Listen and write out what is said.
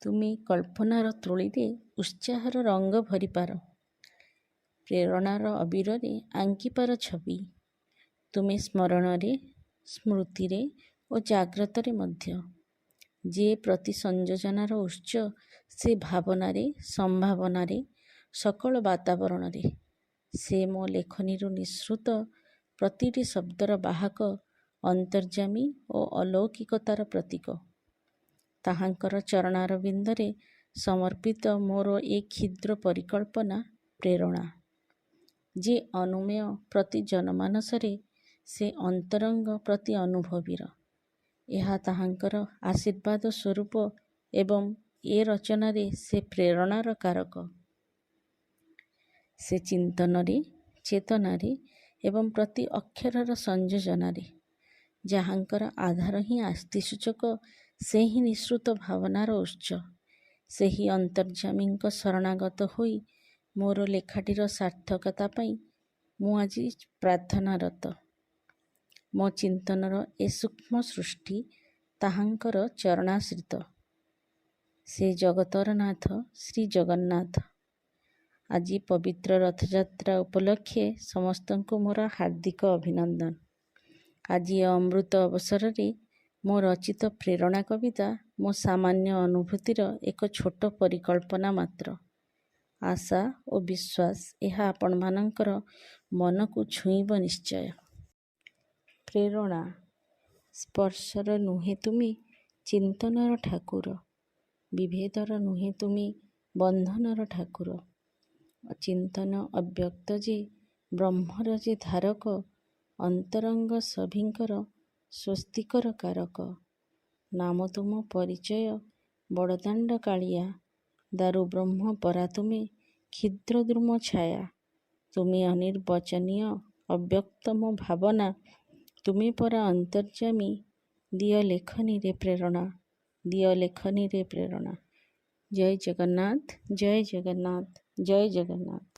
ତୁମେ କଳ୍ପନାର ତୂଳୀରେ ଉତ୍ସାହର ରଙ୍ଗ ଭରିପାର, ପ୍ରେରଣାର ଅବିରରେ ଆଙ୍କିପାର ଛବି। ତୁମେ ସ୍ମରଣରେ, ସ୍ମୃତିରେ ଓ ଜାଗ୍ରତରେ ମଧ୍ୟ। ଯେ ପ୍ରତି ସଂଯୋଜନାର ଉତ୍ସ, ସେ ଭାବନାରେ, ସମ୍ଭାବନାରେ, ସକଳ ବାତାବରଣରେ। ସେ ମୋ ଲେଖନୀରୁ ନିଃସୃତ ପ୍ରତିଟି ଶବ୍ଦର ବାହକ, ଅନ୍ତର୍ଯ୍ୟାମୀ ଓ ଅଲୌକିକତାର ପ୍ରତୀକ। ତାହାଙ୍କର ଚରଣାରବିନ୍ଦରେ ସମର୍ପିତ ମୋର ଏ କ୍ଷୁଦ୍ର ପରିକଳ୍ପନା ପ୍ରେରଣା। ଯେ ଅନୁମେୟ ପ୍ରତି ଜନମାନସରେ, ସେ ଅନ୍ତରଙ୍ଗ ପ୍ରତି ଅନୁଭବୀର। ଏହା ତାହାଙ୍କର ଆଶୀର୍ବାଦ ସ୍ୱରୂପ ଏବଂ ଏ ରଚନାରେ ସେ ପ୍ରେରଣାର କାରକ। ସେ ଚିନ୍ତନରେ, ଚେତନାରେ ଏବଂ ପ୍ରତି ଅକ୍ଷରର ସଂଯୋଜନାରେ। ଯାହାଙ୍କର ଆଧାର ହିଁ ଆସ୍ତିସୂଚକ, ସେ ହିଁ ନିଃସୃତ ଭାବନାର ଉତ୍ସ। ସେହି ଅନ୍ତର୍ଯ୍ୟାମୀଙ୍କ ଶରଣାଗତ ହୋଇ ମୋର ଲେଖାଟିର ସାର୍ଥକତା ପାଇଁ ମୁଁ ଆଜି ପ୍ରାର୍ଥନାରତ। ମୋ ଚିନ୍ତନର ଏ ସୂକ୍ଷ୍ମ ସୃଷ୍ଟି ତାହାଙ୍କର ଚରଣାଶ୍ରିତ। ସେ ଜଗତର ନାଥ ଶ୍ରୀଜଗନ୍ନାଥ। ଆଜି ପବିତ୍ର ରଥଯାତ୍ରା ଉପଲକ୍ଷେ ସମସ୍ତଙ୍କୁ ମୋର ହାର୍ଦ୍ଦିକ ଅଭିନନ୍ଦନ। ଆଜି ଏ ଅମୃତ ଅବସରରେ ମୋ ରଚିତ ପ୍ରେରଣା କବିତା ମୋ ସାମାନ୍ୟ ଅନୁଭୂତିର ଏକ ଛୋଟ ପରିକଳ୍ପନା ମାତ୍ର। ଆଶା ଓ ବିଶ୍ୱାସ, ଏହା ଆପଣମାନଙ୍କର ମନକୁ ଛୁଇଁବ ନିଶ୍ଚୟ। ପ୍ରେରଣା। ସ୍ପର୍ଶର ନୁହେଁ ତୁମେ, ଚିନ୍ତନର ଠାକୁର। ବିଭେଦର ନୁହେଁ ତୁମେ, ବନ୍ଧନର ଠାକୁର। ଅଚିନ୍ତନ ଅବ୍ୟକ୍ତ ଯେ, ବ୍ରହ୍ମର ଯେ ଧାରକ, ଅନ୍ତରଙ୍ଗ ସଭିଙ୍କର ସ୍ୱସ୍ତିକର କାରକ। ନାମ ତୁମ ପରିଚୟ ବଡ଼ଦାଣ୍ଡ କାଳିଆ, ଦାରୁବ୍ରହ୍ମ ପରା ତୁମେ କ୍ଷୁଦ୍ରଦ୍ରୁମ ଛାୟା। ତୁମେ ଅନିର୍ବଚନୀୟ ଅବ୍ୟକ୍ତ ମୋ ଭାବନା, ତୁମେ ପରା ଅନ୍ତର୍ଯ୍ୟାମୀ, ଦିଅ ଲେଖନୀରେ ପ୍ରେରଣା, ଦିଅ ଲେଖନୀରେ ପ୍ରେରଣା। ଜୟ ଜଗନ୍ନାଥ, ଜୟ ଜଗନ୍ନାଥ, ଜୟ ଜଗନ୍ନାଥ।